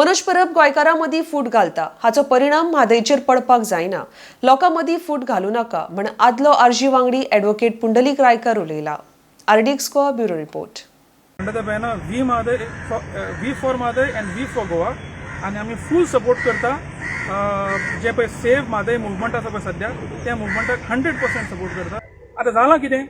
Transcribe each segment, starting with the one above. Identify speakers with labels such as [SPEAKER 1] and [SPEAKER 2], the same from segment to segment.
[SPEAKER 1] मनोज परब गोंयकारां मदीं फूट घालता. हाचो परिणाम म्हादयचेर पडपाक जायना. लोकां मदीं फूट घालूं नाका म्हण आदलो आरजी वांगडी ॲडव्होकेट पुंडलीक रायकार उलयला. RDX Goa, bureau report.
[SPEAKER 2] Under the banner We Mhadei, We for Mhadei and We for Goa. आनी आमी फूल सपोर्ट करता जे पळय सेव म्हादय मुवमेंट आसा पळय सद्या, त्या मुवमेंटाक 100% सपोर्ट करता. आतां जालां कितें,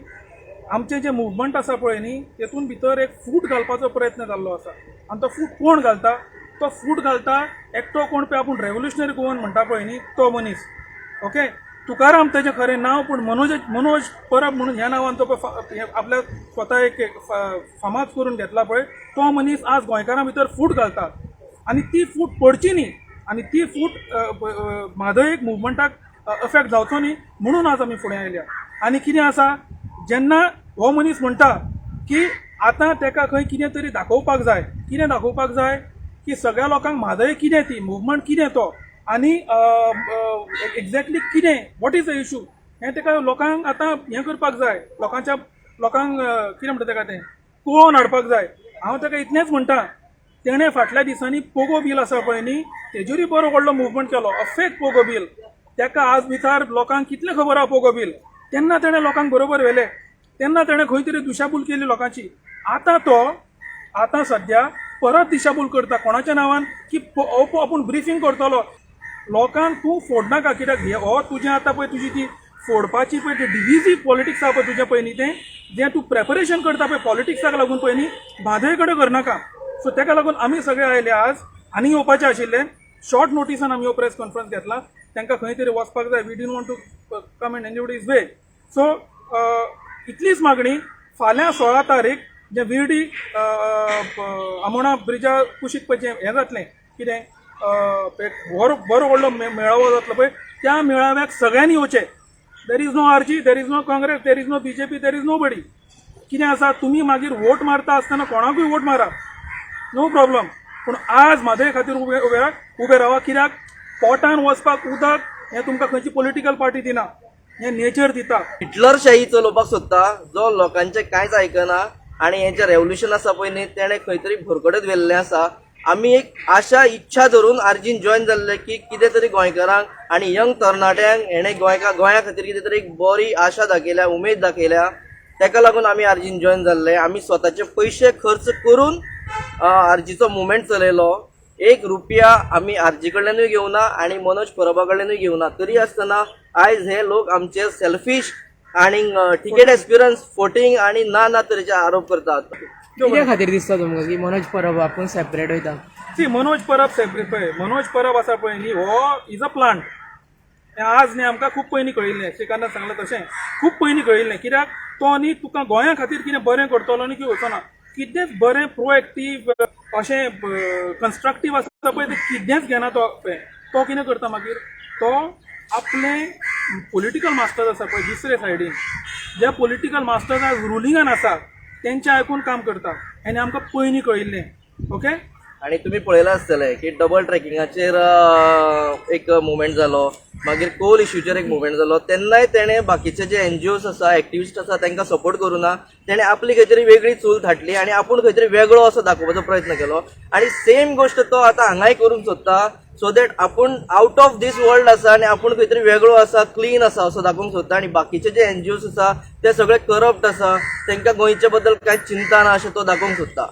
[SPEAKER 2] आमचें जें मुवमेंट आसा पळय न्ही, तेतून भितर एक फूट घालपाचो प्रयत्न जाल्लो आसा. आनी तो फूट कोण घालता? तो फूट घालता एकटो कोण पळय, आपूण रेव्होल्युशनरी गोवन म्हणटा पळय न्ही, तो मनीस, ओके, तुकाराम तेजें खरें नांव, पूण मनोज मनोज परब म्हणून ह्या नांवान तो पळय हें आपल्या स्वता एक एक फामाद करून घेतला पळय, तो मनीस आज गोंयकारां भितर फूट घालता. आनी ती फूट पडची न्ही आनी ती फूट म्हादय एक मुवमेंटाक अफेक्ट जावचो न्ही म्हणून आज आमी फुडें आयल्या. आनी कितें आसा, जेन्ना हो मनीस म्हणटा की आतां तेका खंय कितें तरी दाखोवपाक जाय, कितें दाखोवपाक जाय की सगळ्या लोकांक म्हादय कितें ती, मुवमेंट कितें तो आनी एक्झॅक्टली कितें, what is the issue, हें तेका लोकांक आतां हें करपाक जाय, लोकांच्या लोकांक कितें म्हणटा तेका, तें कळोवन हाडपाक जाय. हांव तेका इतलेंच म्हणटा, तेणें फाटल्या दिसांनी पोगो बील आसा पळय न्ही, तेजेरूय बरो व्हडलो मुवमेंट केलो, अ फेक पोगो बील. तेका आज विचार, लोकांक कितलें खबर आहा पोगो बील? तेन्ना तेणें लोकांक बरोबर व्हेले, तेन्ना तेणें खंय तरी दिशाभूल केली लोकांची. आतां तो आतां सद्या परत दिशाभूल करता. कोणाच्या नांवान की आपूण ब्रिफींग करतलो? लोकांक तूं फोडनाका, कित्याक हो तुजें आतां पळय तुजी ती फोडपाची पळय ती डिविजीव पॉलिटिक्स आहा पळय तुजें पळय न्ही, तें जें तूं प्रेपरेशन करता पळय पॉलिटिक्साक लागून पळय न्ही, म्हादय कडेन करनाका. सो तेका लागून आमी सगळे आयले आज. आनी येवपाचे आशिल्ले, शॉर्ट नोटिसान आमी हो प्रेस कॉन्फरन्स घेतला. तांकां खंय तरी वचपाक जाय. We didn't want to come in anybody's way. So इतलीच मागणी, फाल्यां 16 तारीख जे विर्डी आमोणा ब्रिजा कुशीक पळय जें हें जातलें, कितें एक बरो बरो व्हडलो मेळावो जातलो पळय, त्या मेळाव्याक सगळ्यांनी येवचें. There is no RG, there is no Congress, there is no BJP, there is nobody. कितें आसा, तुमी मागीर वोट मारता आसतना कोणाकूय वोट मारा, नो प्रॉब्लम, पूण आज म्हादय खातीर उबे उबे उबे रावा, कित्याक पोटान वचपाक उदक हें तुमकां खंयची पॉलिटिकल पार्टी दिना, हें नेचर दिता.
[SPEAKER 3] हिटलरशाही चलोवपाक सोदता, जो लोकांचें कांयच आयकना आनी हें जें रेव्होल्युशन आसा पळय न्ही, तेणें खंय तरी भरकटत व्हेल्लें आसा. आमी एक आशा इच्छा धरून आरजीन जॉयन जाल्ले की कितें तरी गोंयकारांक आनी यंग तरणाट्यांक हेणें गोंया खातीर कितें तरी एक बरी आशा दाखयल्या, उमेद दाखयल्या. तेका लागून आमी आरजीन जॉयन जाल्ले. आमी स्वताचे पयशे खर्च करून आरजीचो मुवमेंट चलयलो. एक रुपया आमी आरजी कडल्यानूय घेवना आनी मनोज परबा कडल्यानूय घेवना. तरी आसतना आयज हे लोक आमचे सेल्फीश आनी टिकेट एस्पिरंट्स, फोटींग आनी ना ना तरेचे आरोप करतात.
[SPEAKER 4] कित्या खातीर दिसता तुमकां की मनोज परब आपूण सेपरेट वयता?
[SPEAKER 2] सी, मनोज परब सेपरेट पळय, मनोज परब आसा पळय न्ही, हो is a plant. हें आज न्ही, आमकां खूब पयलीं कळिल्लें. श्रीकांतान सांगलें तशें, खूब पयलीं कळिल्लें, कित्याक तो न्ही तुका गोंया खातीर कितें बरें करतलो न्ही की वचना. कितेंच बरें प्रोएक्टीव अशें कन्स्ट्रक्टीव आसा पळय, तें कितेंच घेना तो पळय. तो कितें करता मागीर, तो आपले पॉलिटिकल मास्टर्स आसा पळय दुसरे सायडीन, जे पॉलिटिकल मास्टर्स आज रुलिंगान आसा, तेंचे आयकून काम करता. आनी आमकां पयलीं कळिल्लें, ओके.
[SPEAKER 3] आनी तुमी पळयलां आसतलें की डबल ट्रेकिंगाचेर एक मुवमेंट जालो, मागीर कोल इश्यूचेर एक मुवमेंट जालो. तेन्नाय तेणें बाकीचे जे एनजीओस आसा, एक्टिविस्ट आसा, तांकां सपोर्ट करूं ना. तेणें आपली खंय तरी वेगळी चूल थाटली आनी आपूण खंय तरी वेगळो असो दाखोवपाचो प्रयत्न केलो. आनी सेम गोश्ट तो आतां हांगाय करूंक सोदता, सो that आपूण आउट ऑफ these world आसा आनी आपूण खंय तरी वेगळो आसा, क्लीन आसा असो दाखोवंक सोदता आनी बाकीचे जे एनजीओस आसा ते सगळे करप्ट आसा, तांकां गोंयचे बद्दल कांय चिंता ना अशें तो दाखोवंक सोदता.